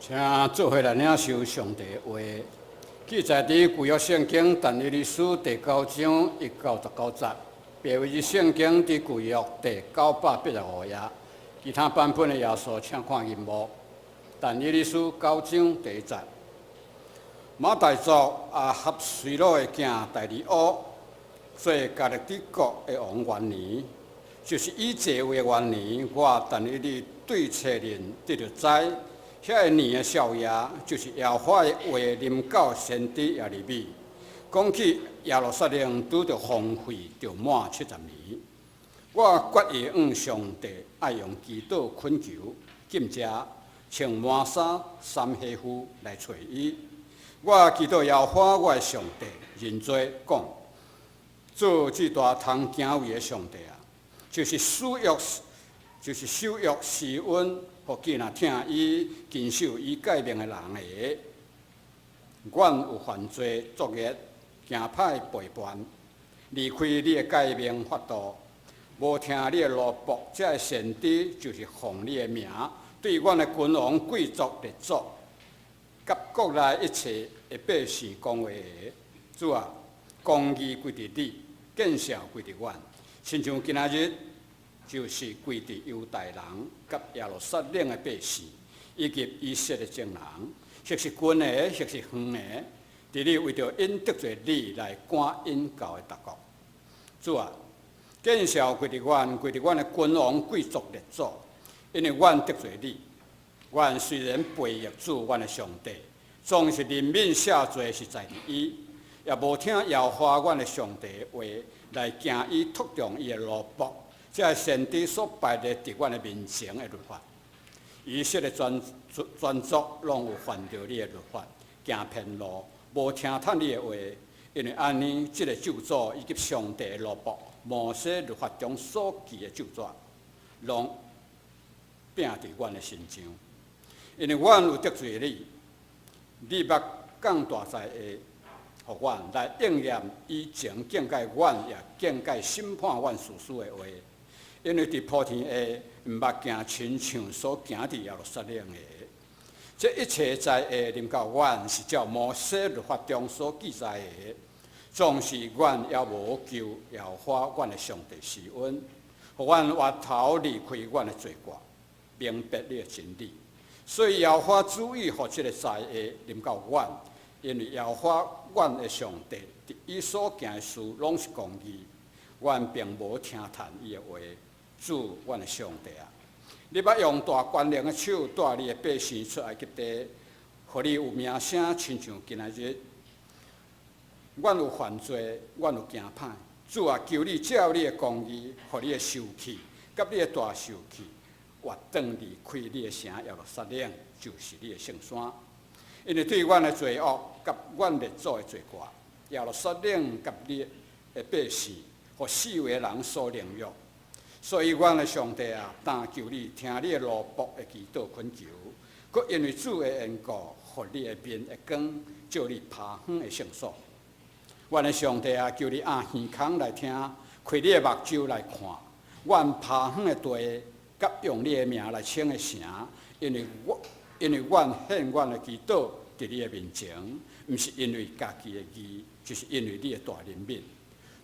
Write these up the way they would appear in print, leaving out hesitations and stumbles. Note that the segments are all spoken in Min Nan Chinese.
請做伙來領受上帝的話，記載佇舊約聖經但以理書第九章一到十九節，白位子聖經佇舊約第九百八十五頁，其他版本的耶穌請看螢幕。但以理書九章第一節，瑪代族亞哈隨魯的囝大利烏做迦勒底國的王元年，就是伊坐位的元年，我但以理對冊令得著知。遐个年的少夜，就是耶和華的話臨到先知耶利米，講起耶路撒冷拄著荒廢，著滿七十年。我決意向上帝愛用祈禱懇求，禁食，穿麻衫衫彼夫來揣伊。我祈禱耶和華我的上帝認罪講，做至大通敬畏的上帝啊，就是守約，就是守約施恩。予見若疼伊、謹守伊誡命的人的，阮有犯罪作孽，行歹背叛，離開你的誡命法度，無聽你的奴僕，這个先知，就是奉你的名，對阮的君王、貴族、列祖，佮國內一切的百姓講話的。主啊，公義歸佇你，見笑歸佇阮，親像今仔日，就是歸佇猶大人佮耶路撒冷的百姓，以及以色列眾人，或是近的，或是遠的，佇你為著𪜶得罪你來趕𪜶到的逐國。主啊，見笑歸佇阮，歸佇阮的君王、貴族、列祖，因為阮得罪你。阮雖然背逆主，阮的上帝，總是憐憫赦罪是在佇伊，也無聽耶和華阮的上帝的話，來行伊託付伊的奴僕，這先知所擺立佇阮的面前的律法。以色列全全族攏有犯著你的律法，行偏路，無聽從你的話。因為按呢，這个咒詛以及上帝的奴僕摩西律法中所記的咒詛，攏摒佇阮的身上。因為阮有得罪你，你捌降大災禍予阮來應驗以前警戒阮，也警戒審判阮事事的話。因為佇普天下毋捌行親像所行佇耶路撒冷的。這一切災禍臨到阮，是照摩西律法中所記載的。總是阮猶無求耶和華阮的上帝施恩，予阮回頭離開阮的罪過，明白你的真理。所以耶和華注意予這个災禍臨到阮，因為耶和華阮的上帝佇伊所行的事攏是公義，阮並無聽從伊的話。主，阮的上帝啊，你捌用大權能的手帶你的百姓出埃及地，予你有名聲，親像今仔日。阮有犯罪，阮有行歹。主啊，求你照你的公義，予你的受氣，佮你的大受氣，活轉離開你的城耶路撒冷，就是你的聖山。因為對阮的罪惡，佮阮列祖的罪過，耶路撒冷佮你的百姓，予四圍人所凌辱。所以，阮的上帝啊，但求你聽你的奴僕的祈禱懇求，閣因為主的緣故，予你的面的光照你趴遠的聖所。阮的上帝啊，求你掩耳孔來聽，開你的目睭來看，阮趴遠的地，佮用你的名來稱的城，因為阮獻阮的祈禱佇你的面前，毋是因為家己的義，就是因為你的大憐憫。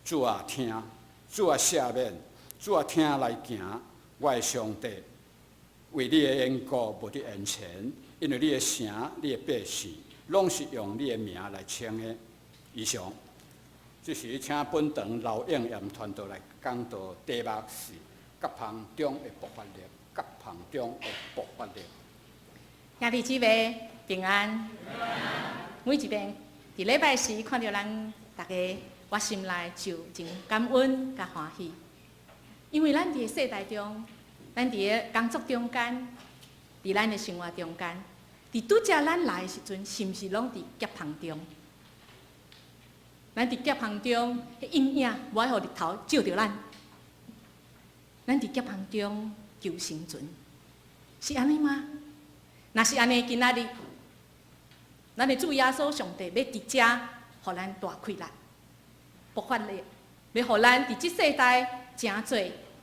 主啊，聽，主啊，赦免。主啊，聽來行，我的上帝，為你的緣故無佇眼前，因為你的城、你的百姓，攏是用你的名來稱的。以上，這是請本堂劉應嚴傳道來講道，題目是夾縫中的爆發力，夾縫中的爆發力。兄弟姊妹平安。每一遍佇禮拜時看著咱逐家，我心內就真感恩佮歡喜。因為咱佇個世代中，咱佇個工作中間，佇咱的生活中間，佇拄才咱來的時陣，是毋是攏佇夾縫中？咱佇夾縫中，彼陰影無愛予日頭照著咱。咱佇夾縫中求生存，是按呢嗎？若是按呢，今仔日，咱的主耶穌上帝欲佇遮，予咱大氣力、爆發力，欲予咱佇這世代成做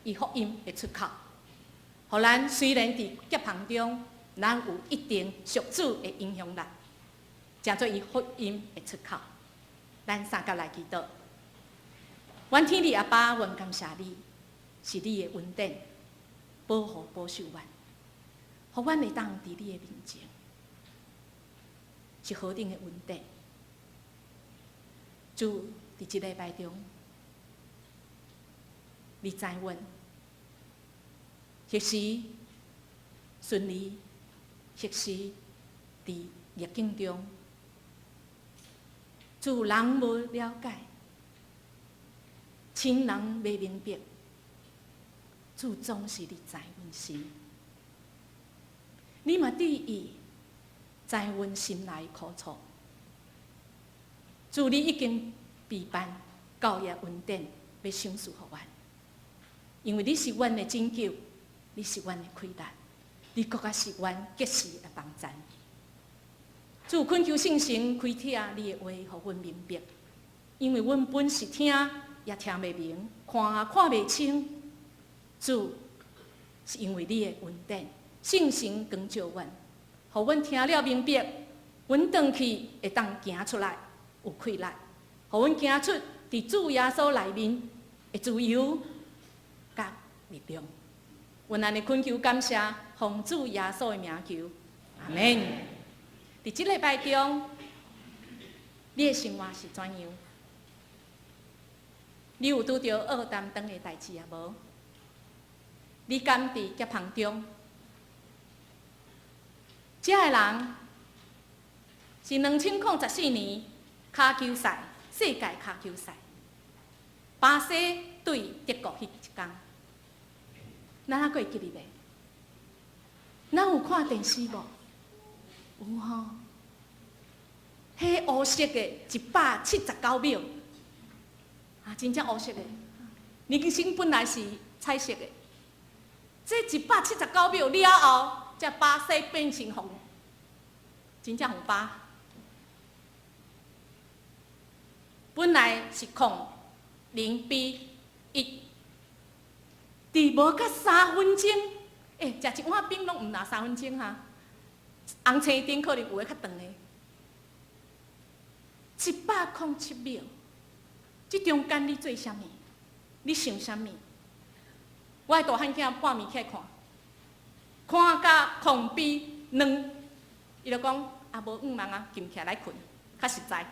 伊福音的出口。予咱雖然佇夾縫中，咱有一定屬主的影響力，成做伊福音的出口。咱三甲來祈禱。阮天父阿爸，阮感謝你，是你的恩典，保護保守阮，予阮會當佇你的面前，是何等的恩典。主，佇這禮拜中，你知阮，或是順利，或是佇逆境中，主，人無了解，親人袂明白，主總是你知阮心，你嘛知伊知阮心內苦楚。主，你已經備辦救恩恩典，欲賞賜予阮，因為你是阮的拯救，你是阮的氣力，你閣較是阮及時的幫贊。主，懇求聖神開啟你的話，予阮明白，因為阮本是聽也聽袂明，看也看袂清。主，是因為你的恩典，聖神光照阮，予阮聽了明白，阮轉去會當行出來有氣力，予阮行出佇主耶穌內面的自由佮力量。阮按呢懇求感謝，奉主耶穌的名求，阿們。佇這禮拜中，你的生活是怎樣？你有拄著惡擔當的代誌抑無？你敢佇夾縫中？這个人是2014年跤球賽，世界跤球賽，巴西對德國彼一工，咱還閣會記得袂？咱有看電視無？有吼。彼烏色的179秒，啊，真正烏色的。人生本來是彩色的，這179秒了後，這巴西變成紅，真正予巴。本來是0比1，佇無甲3分鐘，欸，食一碗餅攏毋若三分鐘哈。紅青燈可能有的較長的，107秒，這中間你做啥物？你想啥物？我的大漢囝半暝起來看，看甲0比2，伊就講啊無向望啊，撳起來睏，較實在。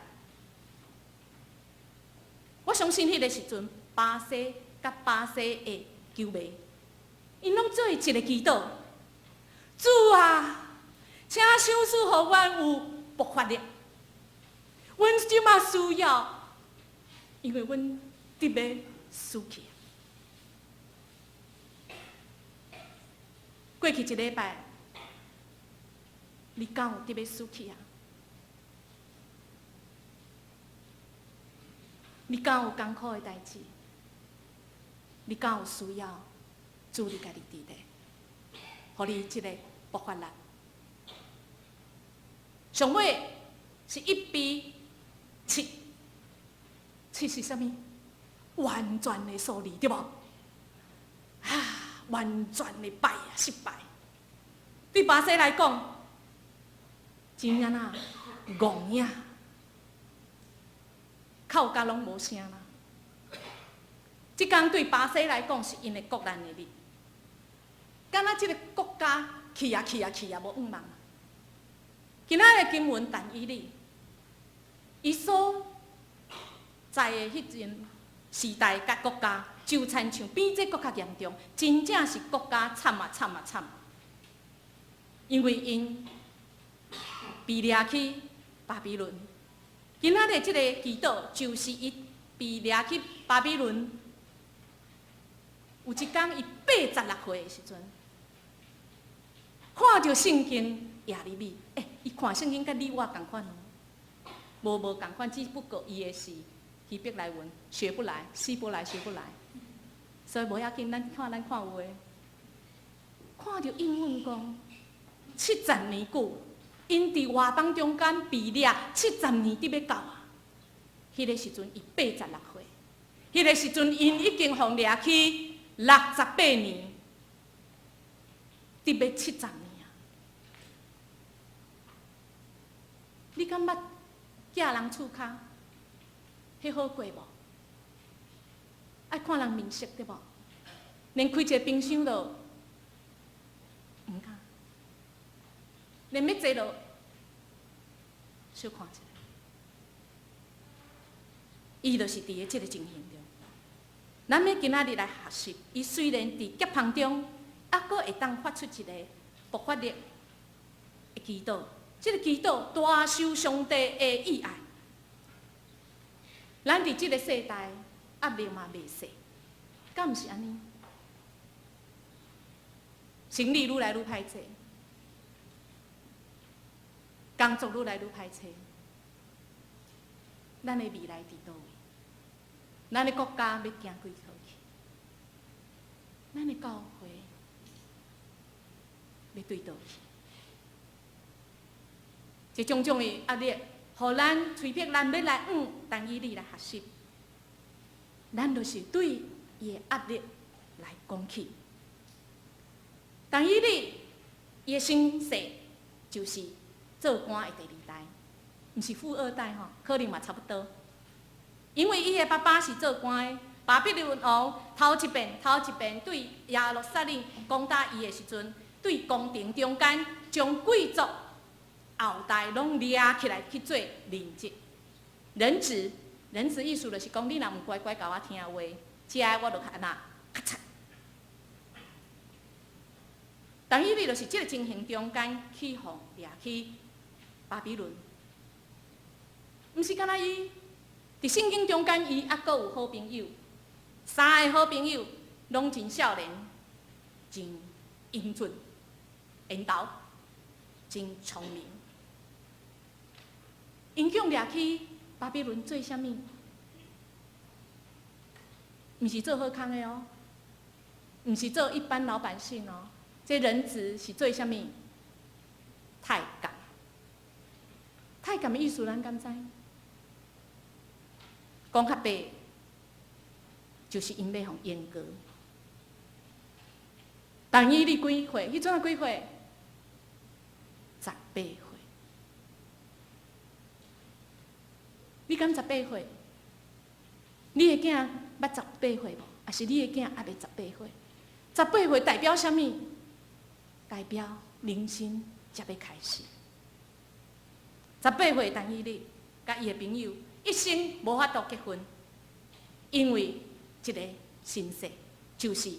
我相信彼个時陣，巴西佮巴西的球迷，𪜶攏做一个祈禱：主啊，請賞賜予阮有爆發力。阮這馬需要，因為阮得欲輸去。過去一禮拜，你敢有得欲輸去啊？你敢有艱苦的代誌？你敢有需要主你家己佇咧，予你這个爆發力？上尾是1比7，七是啥物？完全的數字，對無？啊，完全的敗啊，失敗。對巴西來講，真正啊，戇影，哭甲攏無聲啦。這工對巴西來講是𪜶的國難的日，敢若這个國家去啊去啊去啊，無向望。今仔的經文但以理，伊所在的彼陣時代佮國家，就親像比這閣較嚴重，真正是國家慘啊慘啊慘。因為𪜶被掠去巴比倫，今仔日這个祈禱就是伊被掠去巴比倫，有一工伊86歲的時陣，看著聖經耶利米，欸，伊看聖經佮你我仝款哦，無仝款，只不過伊的是希伯來文，學不來，希伯來學不來，所以無要緊，咱看咱看有的，看著應允講七十年久，𪜶佇外邦中間被掠七十年，得欲到啊！彼个時陣伊86歲，彼个時陣𪜶已經予掠去68年，得欲七十年啊！你敢捌寄人厝跤？彼好過無？愛看人面色對無？連開一个冰箱都毋敢，連欲坐落小看一下。伊就是佇咧這个情形中。咱欲今仔日來學習，伊雖然佇夾縫中，猶閣會當發出一个爆發力的祈禱。這个祈禱大受上帝的喜愛。咱佇這个世代壓力嘛袂細，敢毋是按呢？生理愈來愈歹做，工作愈來愈歹揣，咱的未來佇佗位？咱的國家欲行幾佗去？咱的教會欲對佗去？這種種的壓力，予咱催逼咱欲來向但以理來學習，咱就是對伊的壓力來講起。但以理伊的身世就是做官的第二代，毋是富二代吼，可能嘛差不多。因為伊的爸爸是做官的，巴比倫王頭一遍頭一遍對耶路撒冷攻打伊的時陣，對宮廷中間將貴族後代攏掠起來去做人質。人質，人質意思就是講，你若毋乖乖共我聽話，這我就按怎咔嚓。但以理就是這个情形中間去予掠去巴比倫，毋是干焦伊。佇聖經中間，伊猶閣有好朋友，三个好朋友攏真少年，真英俊，緣投，真聰明。𪜶共掠去巴比倫做啥物？毋是做好康的哦，毋是做一般老百姓哦。這人質是做啥物？太監。太監的意思，咱敢知？講較白，就是𪜶欲予閹割。但以理幾歲？彼陣幾歲？十八歲。你敢十八歲？你的囝捌十八歲無？抑是你的囝猶未十八歲？十八歲代表啥物？代表人生才欲開始。十八歲，但以理佮伊的朋友一生無法度結婚，因為這个身世就是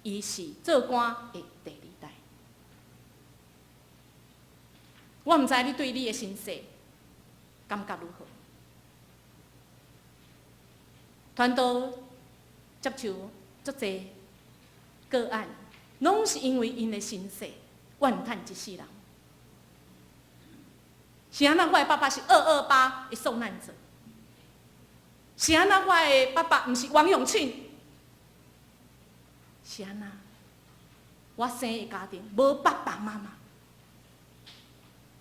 伊是做官的第二代。我毋知你對你的身世感覺如何？傳道接受足濟個案，攏是因為𪜶的身世怨嘆一世人。是按怎我的爸爸是228的受難者？是按怎我的爸爸毋是王永慶？是按怎我生的家庭無爸爸媽媽？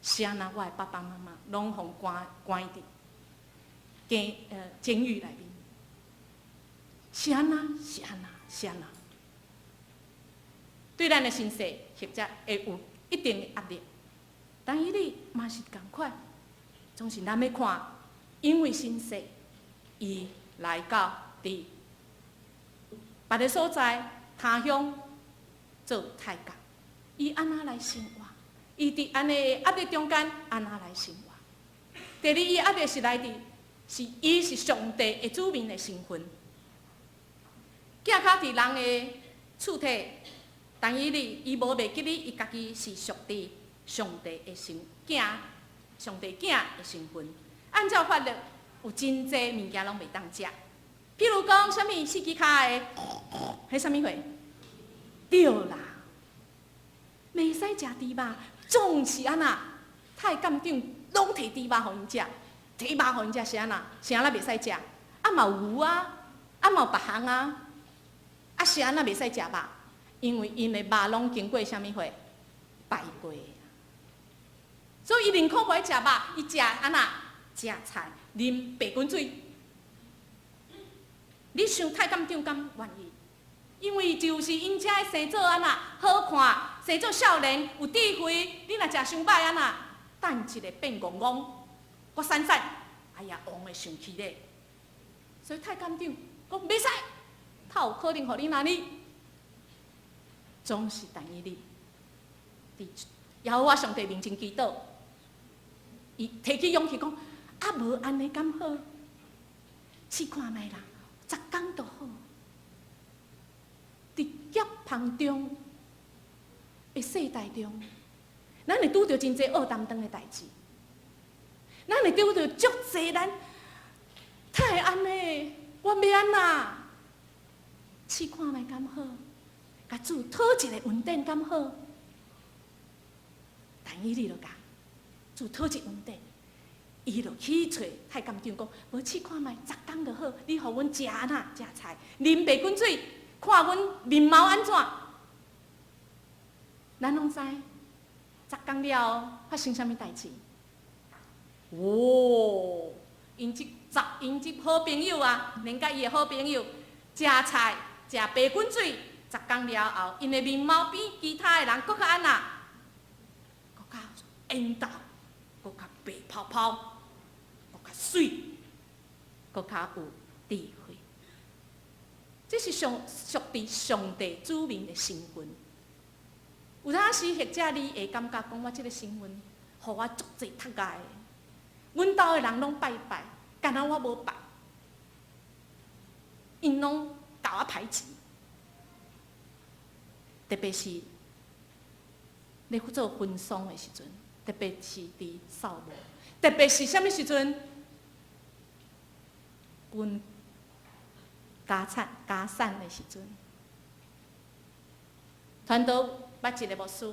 是按怎我的爸爸媽媽攏予關關佇監監獄內面？是按怎？是按怎？是按怎？對咱的身世，或者會有一定的壓力，但以理嘛是仝款，總是咱欲看，因為身世，伊來到佇別个所在，他鄉做太監，伊按怎來生活？伊佇按呢壓力中間按怎來生活？第二，伊壓力是來佇是伊是上帝的子民的身份，寄較佇人的厝體，但以理伊無袂記得伊家己是屬佇上帝的身囝，上帝囝的身份。按照法律，有真濟物件攏袂當食，譬如講，啥物四支跤的，彼啥物貨？對啦，袂使食豬肉，總是按怎？太監長攏提豬肉予𪜶食，提肉予𪜶食是按怎？是按怎袂使食？啊嘛有牛啊，啊嘛有別項啊，啊是按怎袂使食肉？因為𪜶的肉攏經過啥物貨？拜過，所以伊寧可無愛食肉，伊食按怎？食菜，啉白滾水。你想太監長敢願意？因為就是𪜶遮生做按怎好看，生做少年有智慧，你若食傷歹按怎？等一下變戇戇。閣散散，哎呀，王會生氣咧。所以太監長講袂使，哪有可能予你按呢？總是但以理，佇耶和華上帝面前祈禱，伊提起勇氣講：啊，無按呢敢好？試看覓啦，十工就好。佇夾縫中的世代中，咱會拄著真濟惡擔當的代誌，咱會拄著足濟咱，哪會按呢？我欲按怎？試看覓敢好？共主討一个恩典敢好？但以理就共主討一恩典，伊就去揣太監長講：無試看覓，十工就好。你予阮食按怎？食菜，啉白滾水，看阮面貌按怎？咱攏知，十工了後發生啥物代誌？哦，𪜶這好朋友啊，連佮伊的好朋友食菜，食白滾水，十工了後，𪜶的面貌比其他的人閣較按怎？閣較緣投，閣較白泡泡，閣較媠，閣較有智慧。這是上屬佇上帝子民的身份。有當時或者你會感覺講，我這个身份，予我足濟窒礙的。阮兜的人攏拜拜，干焦我無拜，𪜶攏共我排擠。特別是咧做婚喪的時陣，特別是佇掃墓，特別是啥物時陣？分家產的時陣，傳道捌一个牧師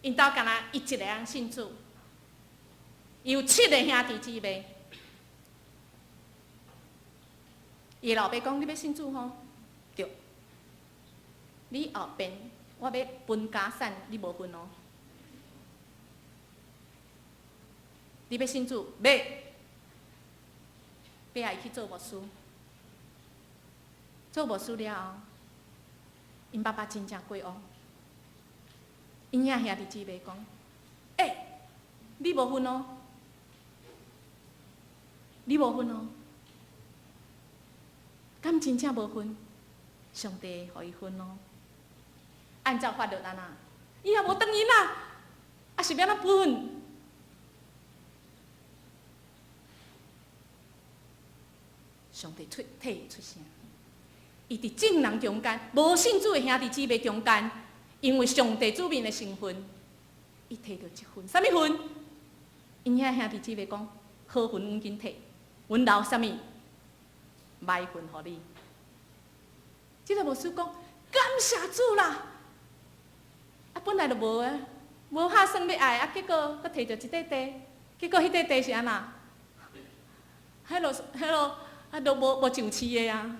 ，𪜶兜干焦伊一个人信主，伊有七个兄弟姊妹。伊老爸講：你欲信主吼？對。你後邊我欲分家產，你無份哦。你欲信主？欲。欲愛去做牧師。做牧師了後，𪜶爸爸真正過往。𪜶遐兄弟姊妹講：欸，你無份哦，你無份哦，敢真正無份？上帝予伊分哦。按照法律按怎？伊也無轉𪜶啊，啊是欲按怎分？上帝出替伊出聲，伊佇眾人中間，無信主的兄弟姊妹中間，因為上帝子民的身份，伊提著一份，啥物份？𪜶遐兄弟姊妹講，好份阮緊提，阮留啥物？歹份予你。這个牧師講，感謝主啦！啊，本來就無啊，無打算欲愛，啊，結果閣提著一塊地，結果彼塊地是按怎？彼落彼落啊，都無上市的啊，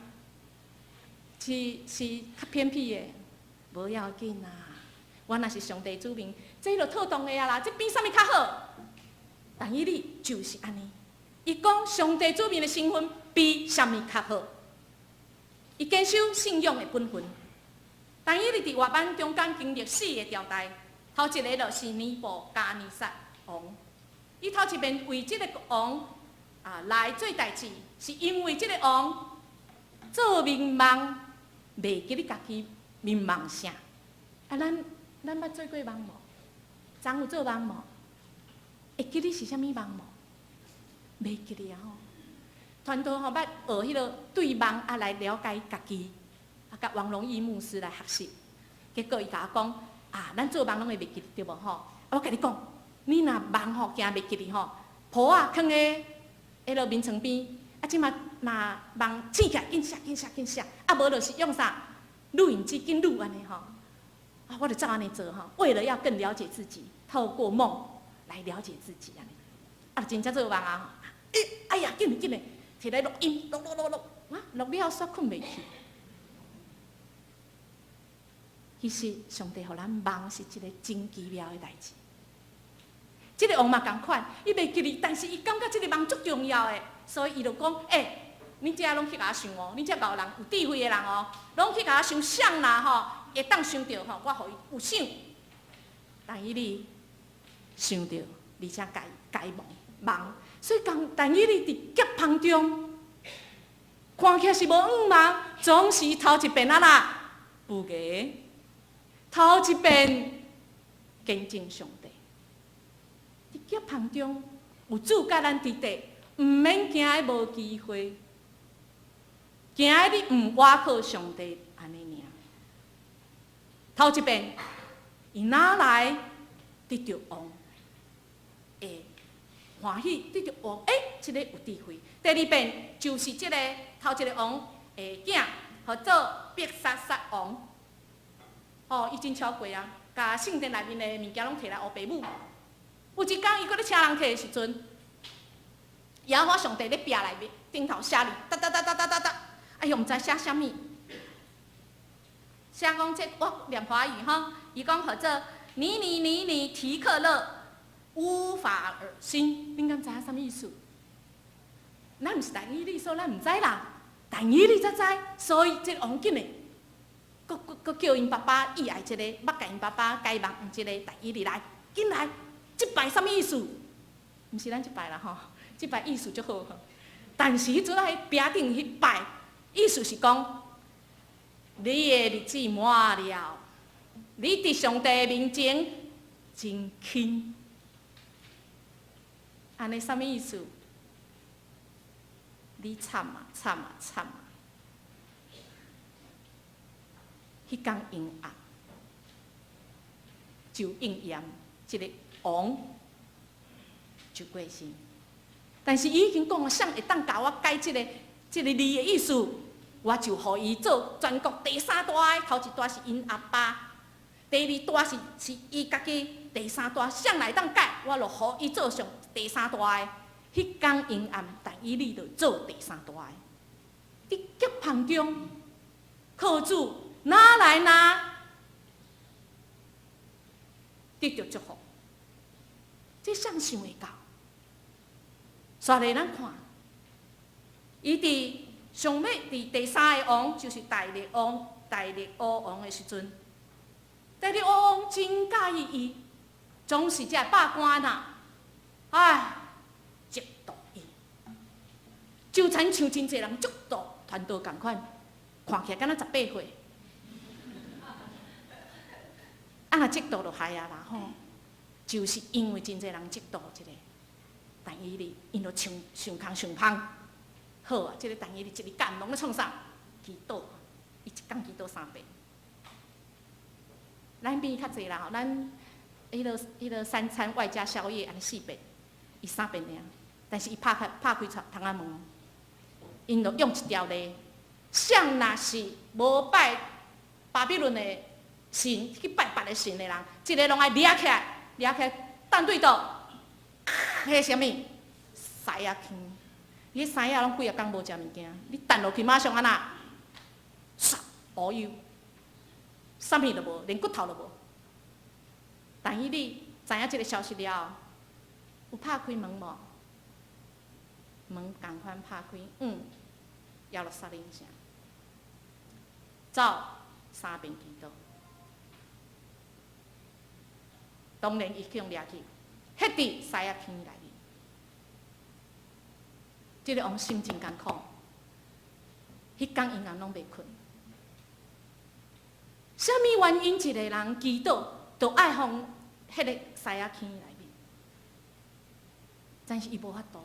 是較偏僻的，無要緊啊。我若是上帝子民，這就妥當的啊啦，這比啥物較好？但以理就是按呢，伊講上帝子民的身份比啥物較好？伊堅守信仰的本分。但以理佇活板中間經歷四个朝代，頭一个就是尼布甲尼撒王。伊頭一遍為這个王啊來做代誌，是因為這个王做眠夢，袂記得家己眠夢啥。啊，咱捌做過夢無？昨有做夢無？會記得是啥物夢無？袂記得啊吼。傳道吼捌學彼个對夢啊來了解家己，啊，佮王榮義牧師來學習。結果伊共我講啊，咱做夢攏會袂記得對無吼？啊，我共你講，你若夢吼驚袂記得吼，鋪仔囥佇彼落眠床邊，啊，這馬若夢醒起來，緊寫緊寫緊寫，啊，無就是用啥錄影機緊錄按呢吼。啊，我就照按呢做吼，為了要更了解自己，透過夢來了解自己按呢。啊，真正做夢啊！欸，哎呀，緊來緊來，提來錄音，錄錄錄錄，啊，錄了煞睏袂去。其實上帝予咱夢是一个真奇妙的代誌。這个王嘛仝款，伊袂記得，但是伊感覺這个夢足重要的，所以伊就講：欸，恁遮攏去共我想哦，恁遮𠢕人有智慧的人哦，攏去共我想誰啦吼，會當想著吼，我予伊有賞。但以理想著，而且共伊解夢，夢。所以講，但以理佇夾縫中，看起來是無向望，總是頭一遍啊啦，不嘅，頭一遍見證上帝。佇夾縫中有主佮咱佇底，毋免驚無機會，驚你毋倚靠上帝按呢爾。頭一遍，伊哪來得著王會歡喜，得著王，欸，這个有智慧。第二遍就是這个頭一个王的囝，號做伯沙撒王。哦，伊真超過啊，共聖殿內面的物件攏提來烏白舞。有一工，伊閣咧請人提的時陣，耶和華上帝咧壁內面頂頭寫字，噠噠噠噠噠噠噠，哎喲，毋知寫啥物。寫講這我念華語吼，伊講號做尼尼尼尼提克勒烏法珥新，恁敢知影啥物意思？咱毋是但以理，所以咱毋知啦。但以理才知，所以這個王緊的，閣閣閣叫𪜶爸爸意愛這個，捌共𪜶爸爸解夢這個但以理來，緊來，這擺啥物意思？毋是咱這擺啦吼，這擺意思足好吼。但是彼陣喺壁頂彼擺，意思是講，你的日子滿了，你佇上帝面前真輕。按呢啥物意思？你慘啊慘啊慘啊！彼工陰暗就應驗，這个王就過身。但是伊已經講啊，誰會當共我解這个字的意思，我就予伊做全國第三大的，頭一大是𪜶阿爸，第二大是伊家己，第三大誰來當解，我就予伊做上第三大的。彼工陰暗，但以理就做第三大的。佇夾縫中，靠主哪來哪得著祝福，這誰想會到？煞來咱看，伊佇上尾佇第三个王，就是大利王、大利烏王的時陣，大利烏王真佮意伊，總是這百官啊，唉，嫉妒伊，就親像真濟人嫉妒傳道仝款，看起來敢若18歲，啊若嫉妒就害啊啦吼，就是因為真濟人嫉妒這個但以理，𪜶就想想空想芳，好啊，這個但以理一日干攏咧創啥？祈禱，伊一工祈禱三遍。咱比伊較濟啦吼，咱彼个三餐外加宵夜按呢四遍，伊三遍爾，但是伊拍開窗仔門，𪜶就用一條例，誰若是無拜巴比倫的神，去拜別个神的人，這个攏愛掠起來，掠起來，彈對佗，彼啥物？獅仔坑，你獅仔攏幾仔工無食物件，你彈落去馬上按怎？唰，烏有，啥物都無，連骨頭都無。但以理知影這个消息了後，有拍開門無？門仝款拍開，耶路撒冷城，走三遍祈禱。當然伊去予掠去，彼佇獅仔坑內面，這个王心真艱苦，彼工伊人攏袂睏。啥物原因一个人祈禱，就愛予彼个獅仔坑內面？但是伊無法度，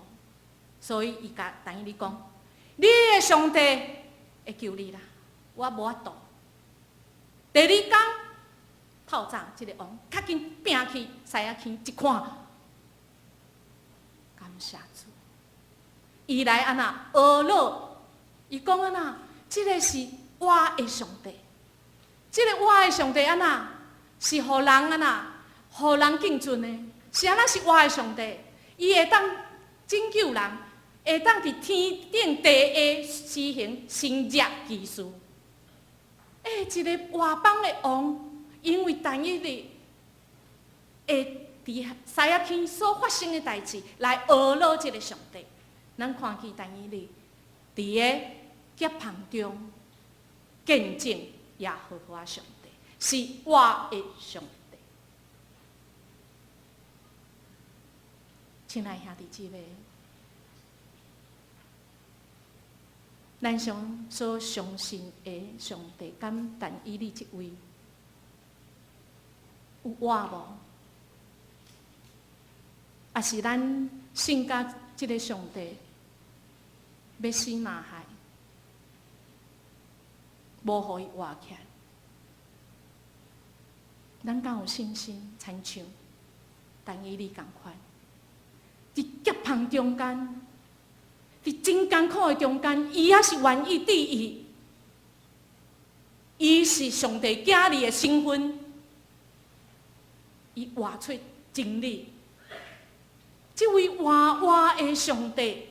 所以伊共但以理講：你的上帝會救你啦，我無法度。第二工透早，這个王較緊拚去獅仔坑一看，感謝主，伊來按怎呵咾？伊講按怎？這个是我的上帝，這个我的上帝按怎？是予人按怎？予人敬尊的，是按怎是我的上帝？伊會當拯救人，會當佇天頂地下施行神蹟奇事。欸，一个外邦的王，因為但以理會佇獅仔坑所發生的代誌來呵咾這个上帝。咱看見但以理佇个夾縫中見證耶和華上帝是我的上帝。親愛兄弟姊妹，咱上所相信的上帝，敢但以理這位有活無？抑是咱信佮這个上帝欲死嘛害，無予伊活起來？咱敢有信心，親像但以理仝款，佇夾縫中間，佇真艱苦的中間，伊猶是願意致意。伊是上帝囝兒的身份，伊活出真理。這位活活的上帝，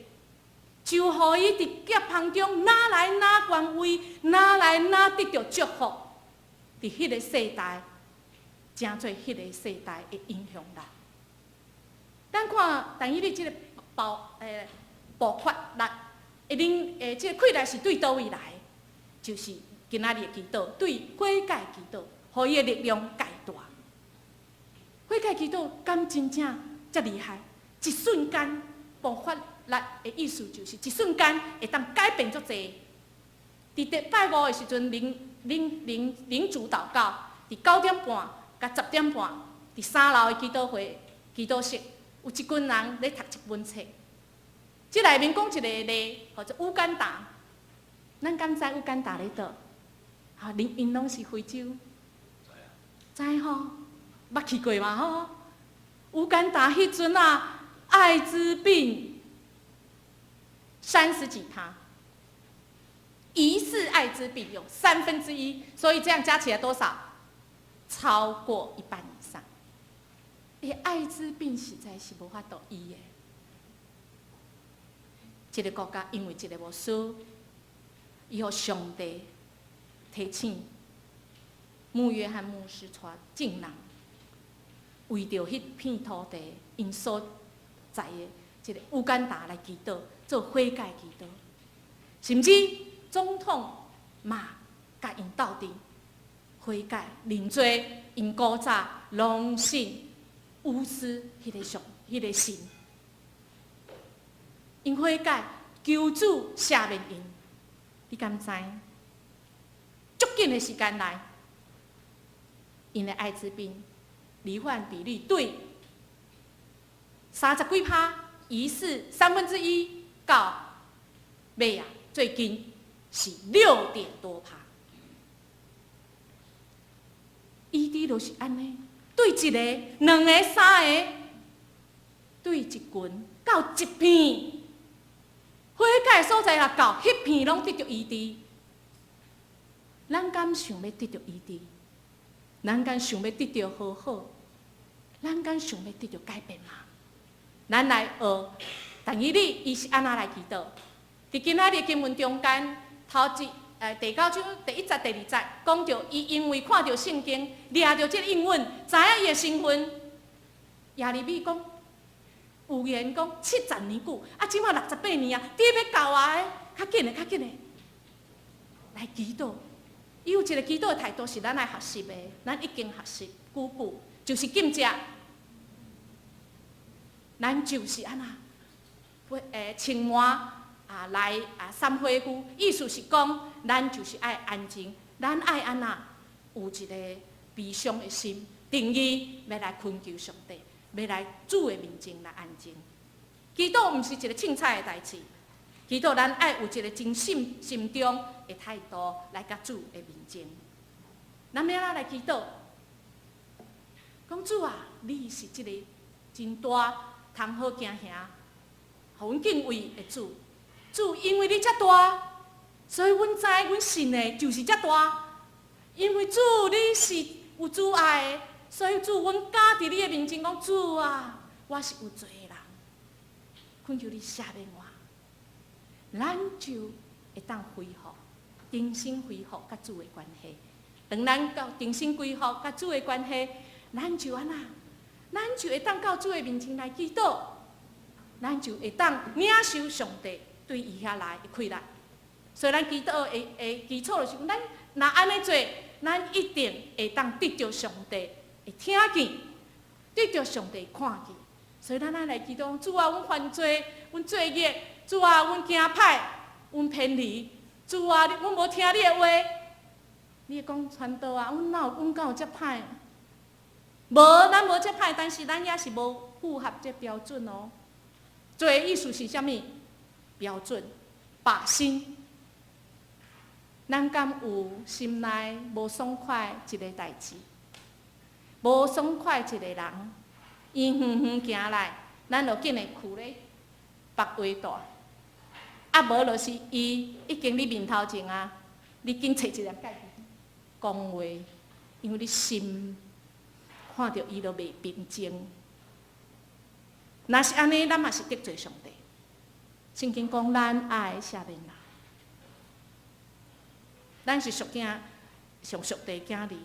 就予伊佇夾縫中，哪來哪權威，哪來哪得著祝福，佇彼个世代，成做彼个世代的影響力。咱看，但以理這个爆發力，恁這个氣力是對佗位來？就是今仔日的祈禱，對悔改祈禱，予伊的力量蓋大。悔改祈禱敢真正遮厲害？一瞬間爆發力的意思就是一瞬間會當改變足濟。佇禮拜五的時陣，靈靈靈靈主禱告，佇9點半佮10點半，佇三樓的祈禱會祈禱室，有一群人咧讀一本冊。這內面講一个例，號做烏干達。咱敢知烏干達咧佗？哈，恁𪜶攏是非洲？知吼？捌去過嘛吼？烏干達彼陣啊，艾滋病30幾趴，疑似艾滋病有1/3，所以這樣加起來多少？超過一半以上。欸，艾滋病實在是無法度醫的。這个國家因為一个牧師，伊予上帝提醒穆約翰牧師帶眾人，為著彼片土地，𪜶所在的這个烏干達來祈禱，做悔改祈禱，甚至總統嘛共𪜶鬥陣悔改認罪，𪜶古早攏信巫師彼个上彼个神，𪜶悔改求主赦免𪜶，你敢知？足緊的時間內，𪜶的艾滋病罹患比率對30幾趴，疑似1/3到尾啊，最近是6點多趴。醫治就是按呢，對一个、兩个、三个，對一群到一片，悔改所在若到，彼片攏得著醫治。咱敢想欲得著醫治？咱敢想欲得著和好？咱敢想欲得著改變嗎？咱來學，但以理伊是按怎來祈禱？佇今仔日經文中間，頭一第九章第一節、第二節講著，伊因為看著聖經，掠著這个應允，知影伊的身份。耶利米講預言講70年久，啊，這馬68年啊，你欲到啊？較緊的，較緊的，來祈禱。伊有一个祈禱的態度是咱愛學習的，咱已經學習久久，就是禁食。咱就是按怎，穿麻啊來啊捎火敷，意思是講，咱就是愛安靜，咱愛按怎有一個悲傷的心，定意欲來懇求上帝，欲來主的面前來安靜。祈禱毋是一个凊彩的代誌，祈禱咱愛有一个真心心中的態度來佮主的面前。咱欲按怎來祈禱？講主啊，你是這个真大、通好驚嚇、予阮敬畏的主。主，因為你遮大，所以阮知阮信的就是遮大。因為主你是有慈愛的，所以主，阮敢佇你的面前講，主啊，我是有罪的人，懇求你赦免我。咱就會當恢復，重新恢復佮主的關係。當咱到重新恢復佮主的關係，咱就按怎？咱就會當到主的面前來祈禱，咱就會當領受上帝對伊遐來的氣力。所以咱祈禱的基礎就是講，咱若按呢做，咱一定會當得著上帝的聽見，得著上帝看見。所以咱愛來祈禱，主啊，阮犯罪，阮罪孽，主啊，阮行歹，阮偏離，主啊，阮無聽你的話。你會講傳道啊，阮哪有，阮敢有遮歹？無，咱無遮歹，但是咱也是無符合這標準哦。罪的意思是啥物？標準，靶心。咱敢有心內無爽快一个代誌，無爽快一个人，伊遠遠行來，咱就緊會囥咧別話帶。啊，無就是伊已經你面頭前啊，你緊揣一個共伊講話，因為你心看著伊都袂平靜。若是按呢，咱嘛是得罪上帝。聖經講，咱愛赦免人。咱是屬囝，像上帝囝兒。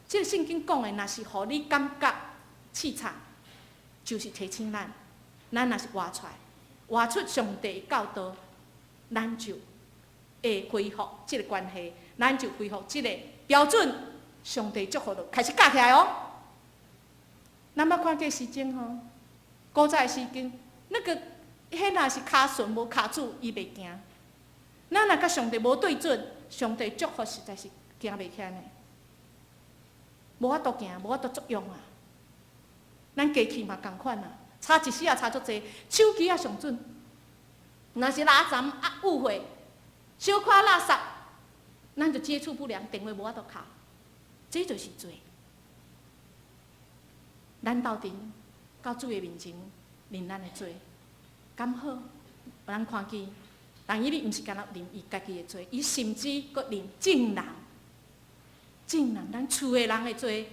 這个聖經講的，若是予你感覺淒慘，就是提醒咱，咱若是活出來，活出上帝教導，咱就會恢復這个關係，咱就恢復這个標準。上帝祝福就開始加起來哦。咱捌看過詩經吼，古早的詩經，那个彼若是跤順無跤主，伊袂行。咱若佮上帝無對準，上帝祝福實在是行袂起來呢。無法度行，無法度作用啊。咱機器嘛仝款啊，差一絲仔差足濟，手機仔上準。若是拉雜啊誤會，小可垃圾，咱就接觸不良，電話無法度敲，這就是罪。咱鬥陣到主的面前認咱的罪，敢好？咱看見，但以理毋是干焦認伊家己的罪，伊甚至閣認眾人、眾人咱厝的人的罪，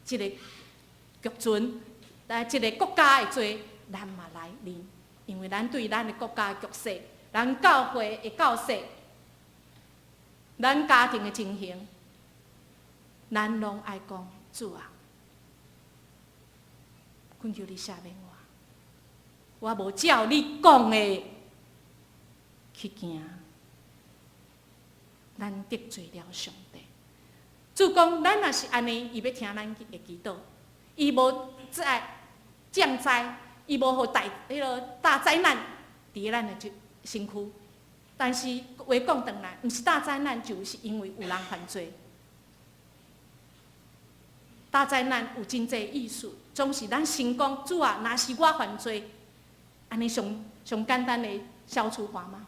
一个族群，來一个國家的罪，咱嘛來認，因為咱對咱的國家的局勢、咱教會的教勢、咱家庭的情形，咱攏愛講主啊，懇求你赦免我，我無照你講的去行，咱得罪了上帝。主講，咱若是按呢，伊欲聽咱的祈禱，伊無再降災，伊無予大彼个大災難佇咱的身軀。但是話講轉來，毋是大災難，就是因為有人犯罪。大災難有真濟意思，總是咱先講主啊，若是我犯罪，按呢上上簡單的消除法嗎？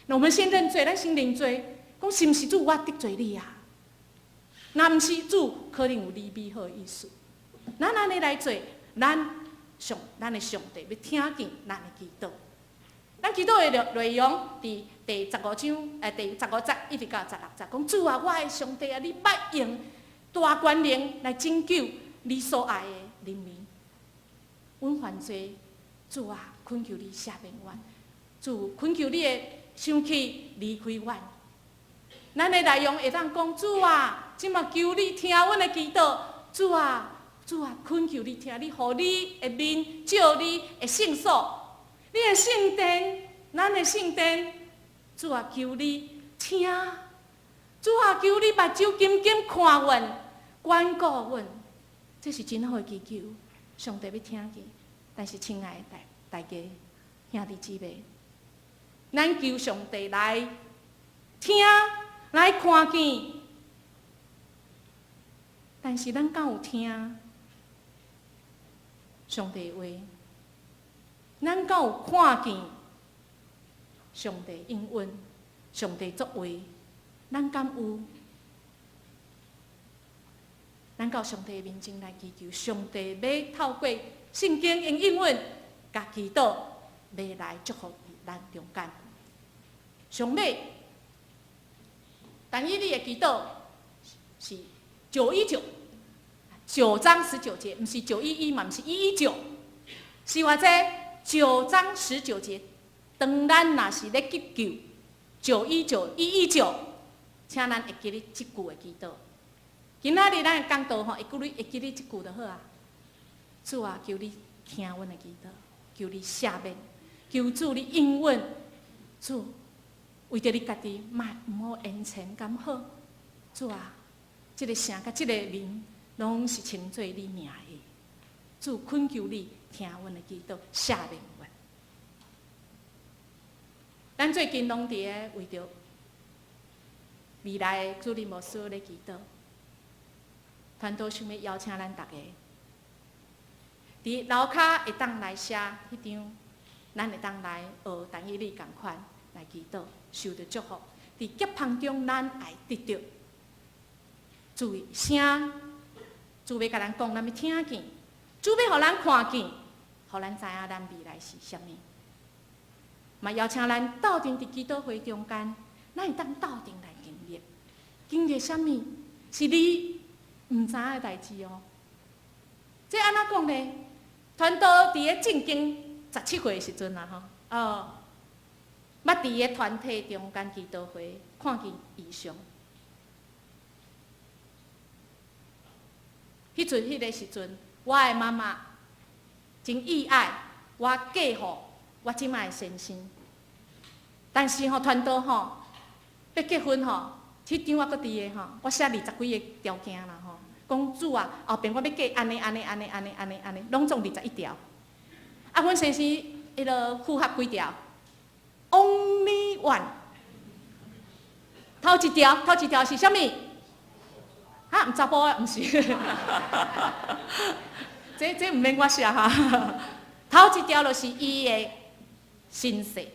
那我們先認罪，咱先認罪，講是毋是主我得罪你啊？若毋是主，可能有你美好的意思。咱按呢來做，咱的上帝欲聽見咱的祈禱。咱祈禱的內容，佇第十五章，第十五節一直到十六節，講主啊，我的上帝啊，你捌用大權能來拯救你所愛的人民。阮犯罪，主啊，懇求你赦免阮。主，懇求你的生氣離開阮。咱的內容會當講，主啊，這馬求你聽阮的祈禱。主啊，主啊，懇求你聽，你予你的面照你的聖所，你的聖殿，咱的聖殿。主啊，求你聽。主啊，求你目睭緊緊看阮，關顧阮。這是真好的祈求，上帝欲聽見。但是，親愛的大家兄弟姊妹，咱求上帝來聽，來看見，但是咱敢有聽上帝話？咱敢有看見上帝應允、上帝作為？咱敢有？咱到上帝面前來祈求，上帝欲透過聖經用應允，佮祈禱，欲來祝福咱中間。上尾，但以理的祈禱是919，9章19節，毋是911嘛，毋是119，是偌濟？九章十九節，當咱若是咧急救919 119，請咱會記得這句的祈禱。今仔日咱的講道吼，會記得這句就好啊。主啊，求你聽阮的祈禱，求你赦免，求主你應允。主，為著你家己，莫毋好延遲，敢好？主啊，這个城佮這个民，攏是稱做你名的。主，懇求你聽聽阮的祈禱，赦免阮。咱最近攏佇咧為著未來主任牧師咧祈禱，傳道想欲邀請咱逐家，佇樓跤會當來寫彼張，咱會當來學但以理仝款來祈禱，受著祝福。佇夾縫中，咱會得著注意聲，主欲共咱講，咱欲聽見；主欲予咱看見，予咱知影咱未來是啥物。嘛邀請咱鬥陣佇祈禱會中間，咱會當鬥陣來經歷，經歷啥物？是你毋知影的代誌哦。這按怎講呢？傳道佇咧正經17歲的時陣啊，吼，哦，捌佇咧團體中間祈禱會看見異象。彼陣彼个時陣，我的媽媽真意愛我嫁予我這擺的先生，但是吼，傳道吼，欲結婚吼，彼張我閣佇个吼，我寫20幾个條件啦吼，講主啊，後邊我欲嫁按呢按呢按呢按呢按呢按呢，攏總21條。啊，阮先生彼落符合幾條？Only one。頭一條，頭一條是啥物？啊，毋查埔的，毋是。這這毋免我寫哈。頭一條就是伊的身世，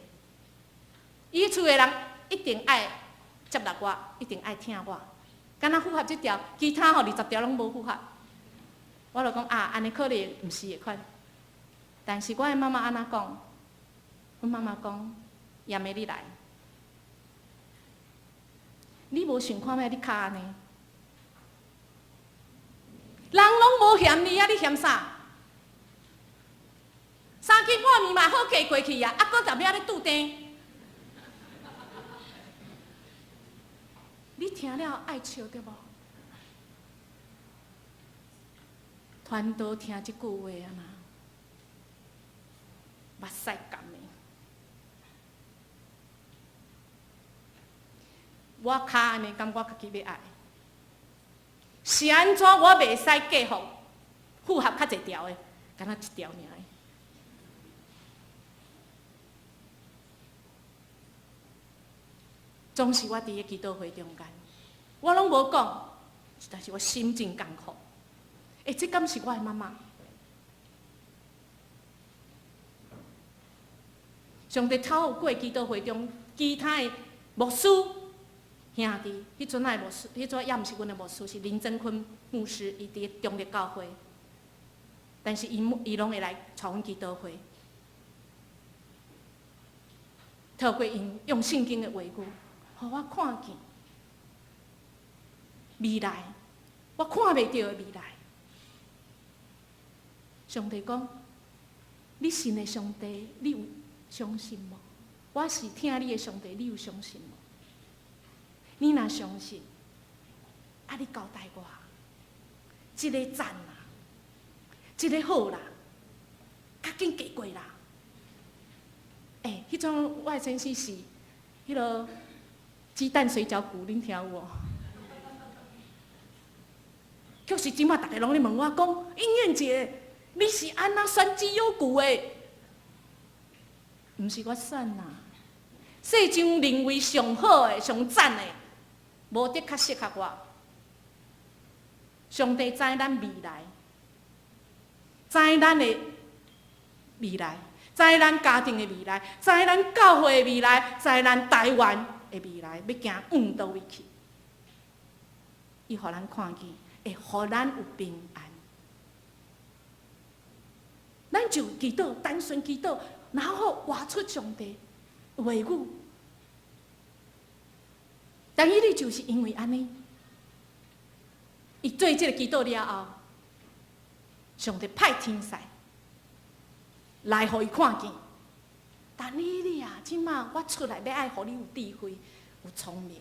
伊厝的人一定愛接納我，一定愛疼我。敢若符合這條，其他吼20條攏無符合。我就講啊，按呢可能毋是的款。但是我的媽媽按怎講？阮媽媽講，葉妹你來，你無想看覓你跤按呢？人攏無嫌你啊，你嫌啥？三更半暝嘛好嫁過去啊，啊，閣踮遐咧拄碇。你聽了愛笑對無？傳道聽這句話啊嘛，目屎乾的。我跤按呢，感覺家己欲愛。是按怎我袂使嫁予符合較濟條的，敢若一條爾的。總是我佇个祈禱會中間，我攏無講，但是我心真艱苦。欸，這敢是我的媽媽？上帝透過祈禱會中其他的牧師兄弟，彼陣仔的牧師，彼陣猶毋是阮的牧師，是林增坤牧師，伊佇中壢教會，但是伊伊攏會來帶阮祈禱會，透過𪜶用聖經的話語，予我看見未來，我看袂著的未來。上帝講：你信的上帝，你有相信無？我是疼你的上帝，你有相信無？你若相信，啊，你交代我，這个讚啦，這个好啦，較緊嫁過啦。欸，彼種我的先生是彼个雞蛋水餃骨，恁聽有無？確實，這擺逐家攏咧問我講，英燕姐，你是按怎選績優股的？毋是我選啦，世上認為上好的、上讚的，無得較適合我。上帝知咱未來，知咱的未來，知咱家庭的未來，知咱教會的未來，知咱台灣的未來，欲行往佗位去？伊予咱看見，會予咱有平安。咱就祈禱，單純祈禱，然後活出上帝話語。但以理就是因為按呢，伊做這个祈禱了後，上帝派天使來予伊看見。但以理啊，這擺我出來欲愛予你有智慧、有聰明。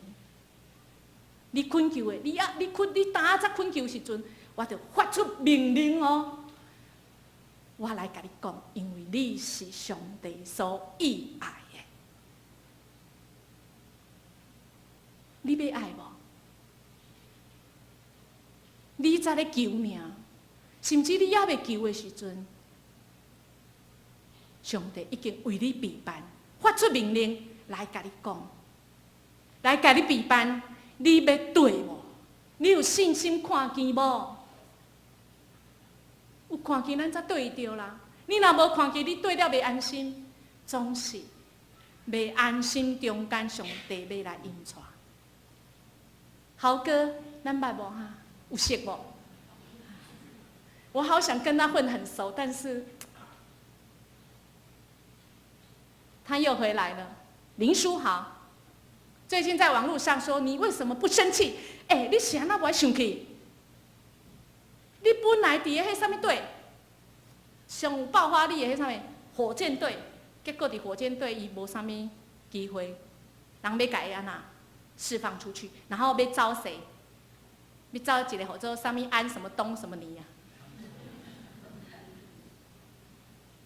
你懇求的，你啊，你懇，你今仔早懇求時陣，我就發出命令哦。我來共你講，因為你是上帝所喜愛的，你欲愛無？你才咧求爾，甚至你猶未求的時陣，上帝已經為你備辦，發出命令來共你講，來共你備辦，你欲綴無？你有信心看見無？有看見咱才綴著啦。你若無看見，你綴了袂安心，總是袂安心。中間上帝欲來引帶。豪哥，咱捌無哈？有識無？我好想跟他混很熟，但是他又回來了。林書豪最近在網路上說：“你為什麼不生氣？”欸，你是按怎無愛生氣？你本來佇个彼啥物隊，上有爆發力的彼啥物火箭隊，結果佇火箭隊伊無啥物機會，人欲共伊按怎釋放出去，然後欲招誰？欲招一個號做啥物安什麼東什麼尼啊？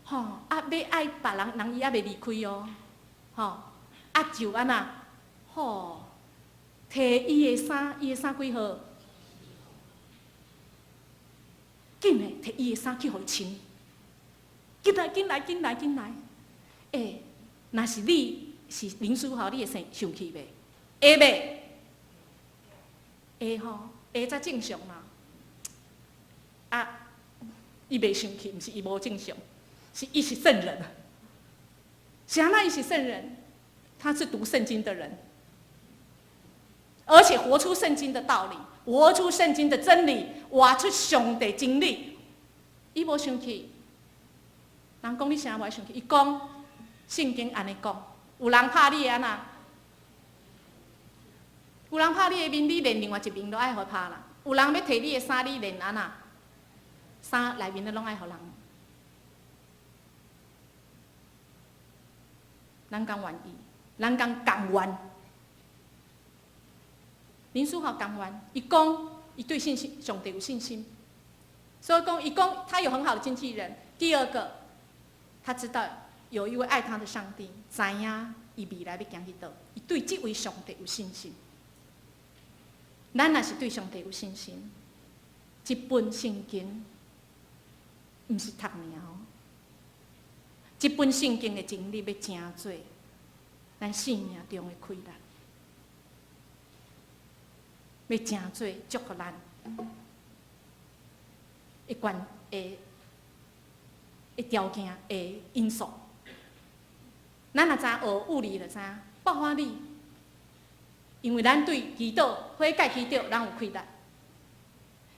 吼啊！欲愛別人，人伊猶未離開哦，吼啊就按怎？吼，提伊的衫，伊的衫幾號？緊的，提伊的衫去予伊穿。緊來，緊來，緊來，緊來！欸，若是你是林書豪，你會生生氣袂？會袂？會吼，會才正常嘛。啊，伊袂生氣，毋是伊無正常，是伊是聖人。是按怎伊是聖人？他是讀聖經的人，而且活出聖經的道理，活出聖經的真理，活出上帝真理。伊無生氣，人講你啥無愛生氣？伊講聖經按呢講，有人拍你會按怎？有人拍你的面，你連另外一面都愛予拍啦。有人欲提你的衫，你連按怎？衫內面的攏愛予人。咱敢願意？咱敢甘願？林書豪甘願，伊講伊對信心上帝有信心，所以講伊講他有很好的經紀人。第二個，他知道有一位愛他的上帝，知影伊未來欲行去佗，伊對這位上帝有信心。咱若是對上帝有信心，這本聖經毋是讀爾哦，這本聖經的真理欲成做咱生命中的氣力，欲成做祝福咱的關的的條件的因素。咱若知影學物理就知影爆發力，因為咱對祈禱、悔改祈禱，咱有氣力。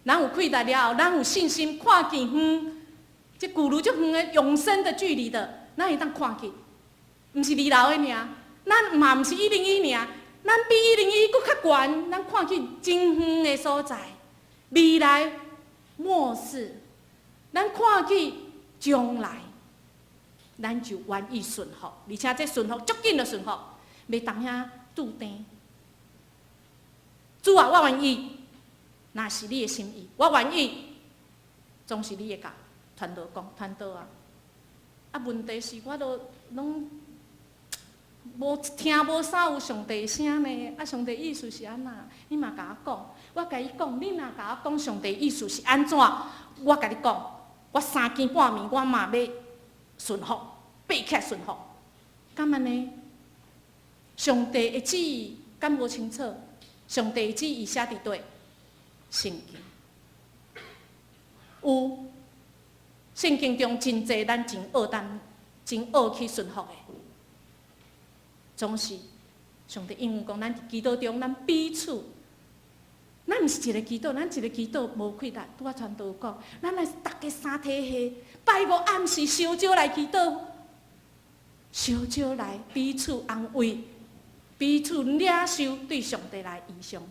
咱有氣力了後，咱有信心看見遠，這距離足遠的永生的距離的，咱會當看見，毋是二樓的爾，咱嘛毋是101爾，咱比101閣較懸，咱看見真遠的所在，未來末世，咱看見將來，咱就願意順服，而且這順服足緊就順服，袂當遐拄定。主啊，我願意，若是你的心意，我願意，總是你會共傳道講，傳道啊。啊，問題是我都攏無聽無啥有上帝聲呢。啊，上帝意思是按怎？你嘛共我講，我共伊講，你若共我講上帝意思是按怎？我共你講，我三更半暝我嘛欲順服，爬起來順服。敢按呢？上帝的旨意敢無清楚？上帝的旨意寫佇佗？聖經有聖經中真濟咱真惡膽、真惡去順服的，總是上帝應允講，咱佇祈禱中，咱彼此，咱毋是一個祈禱，咱一個祈禱無氣力。拄仔傳道有講，咱若是逐家三體系，拜五暗時相招來祈禱，相招來彼此安慰，彼此領受對上帝來異象。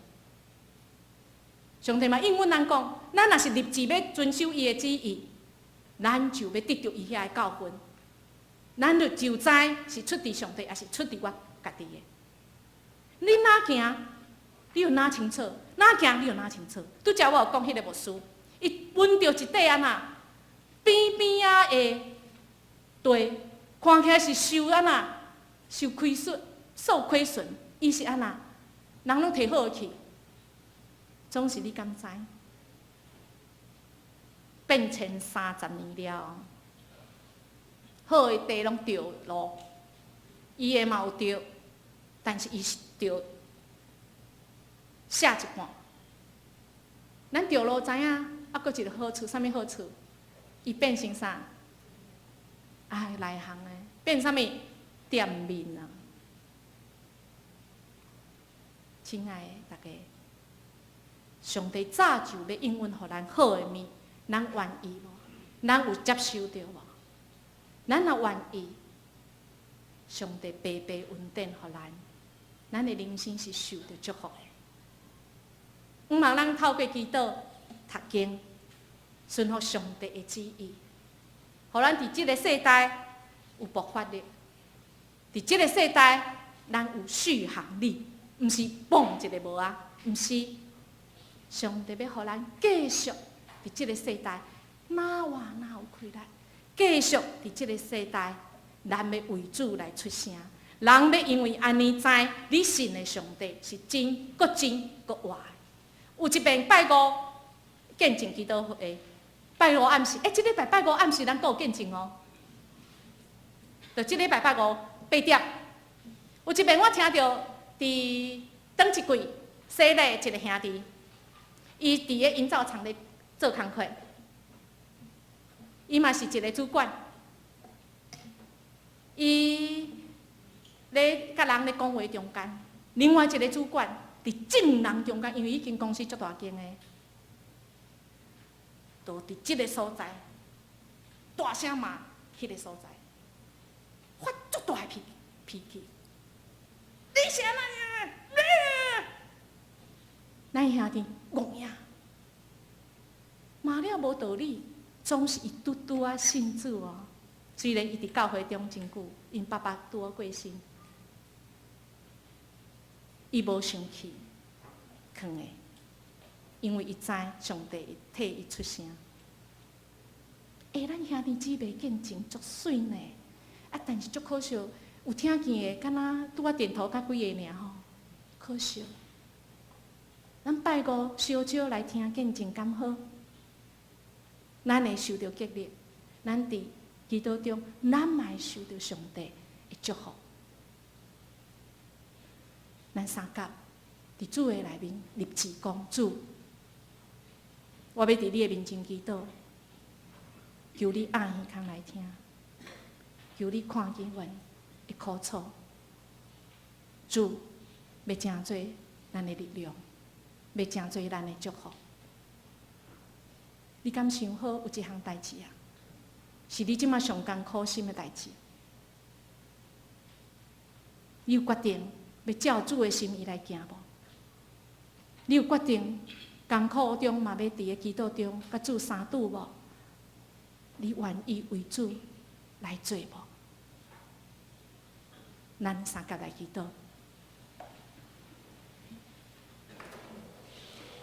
上帝嘛應允咱講，咱若是立志欲遵守伊的旨意，咱就欲得著伊遐的教訓。咱就就知是出佇上帝，抑是出佇我家己的。你哪行，你就哪清楚；哪行，你就哪清楚。拄才我有講彼個牧師，伊聞著一塊按怎邊邊仔的地，看起來是受按怎受虧損、受虧損，伊是按怎人攏提好去。總是你敢知？變遷30年了，好的地攏著露，伊的嘛有著，但是伊是著下一半。咱著露知影，啊，閣一个好處，啥物好處？伊變成啥？啊，內行的變啥物？店面啊！親愛的大家，上帝早就欲應允予咱好的物，咱願意無？咱有接受著無？咱若願意，上帝白白恩典予咱，咱的人生是受著祝福的。毋望咱透過祈禱、讀經，順服上帝的旨意，予咱佇這个世代有爆發力，佇這个世代，咱有續航力，毋是嘣一个無啊，毋是。上帝欲予咱繼續佇這个世代，哪活哪有氣力，繼續佇這个世代，咱欲為主來出聲，人欲因為按呢知，你信的上帝是真，閣真閣活的。有一遍拜五見證祈禱會，拜五暗時，這禮拜拜五暗時咱閣有見證哦。就這禮拜拜五8點，有一遍我聽著佇轉一櫃洗禮一个兄弟，伊佇咧營造廠咧做工課，伊嘛是一个主管，伊咧佮人咧講話中間，另外一个主管佇眾人中間，因為彼間公司足大間的，就佇這个所在大聲罵彼个所在，發足大的脾氣，你是按怎樣？咱兄弟戇呀，罵了無道理，總是伊拄拄仔信主哦。雖然伊佇教會中真久，𪜶爸爸拄仔過身，伊無生氣，囥的，因為伊知上帝會替伊出聲。咱兄弟姊妹見證足媠呢，啊，但是足可惜，有聽見的，敢若拄仔點頭較幾个爾吼，可惜。咱拜五小少來聽見證，敢好？咱會受著激勵，咱佇祈禱中，咱嘛會受著上帝的祝福。咱相佮佇主的內面立志講，主，我欲佇你的面前祈禱，求你掩耳孔來聽，求你看見阮的苦楚。主欲成做咱的力量，欲成做咱的祝福。你敢想好有一項代誌啊？是你這馬上艱苦心的代誌。你有決定欲照主的心意來行無？你有決定艱苦中嘛欲佇个祈禱中佮主相拄無？你願意為主來做無？咱相佮來祈禱，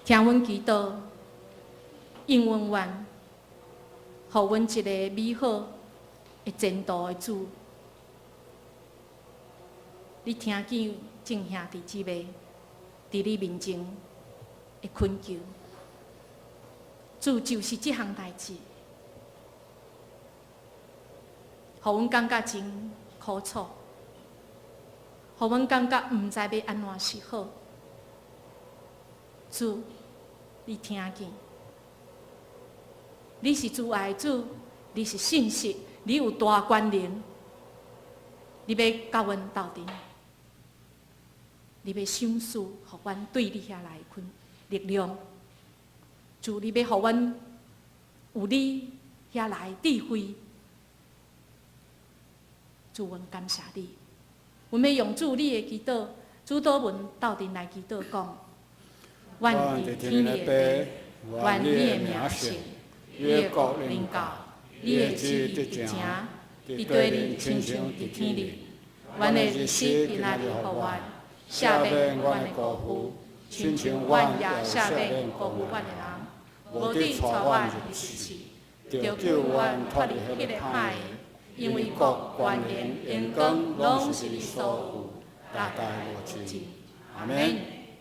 聽阮祈禱，應允阮，予阮一个美好的前途的主。你聽見眾兄弟姊妹佇你面前的懇求，主就是這項代誌，予阮感覺真苦楚，予阮感覺毋知欲按怎是好。主，你聽見，你是慈愛主，你是信實，你有大權能，你欲佮阮鬥陣，你欲賞賜予阮對你遐來的力量。主，你欲予阮有你遐來的智慧。主，阮感謝你。阮欲用主你的祈禱，主導文鬥陣來祈禱講：願佇天裡的父，願你的名聖，你的國臨到，你的旨意得成，佇地裡親像佇天裡。阮的日食今仔日予阮，赦免阮的過負，親像阮也赦免辜負阮的人。無得帶阮入試，著救阮脫離彼个歹的。因為國、權能、榮光，攏是你所有，代代無盡。阿門。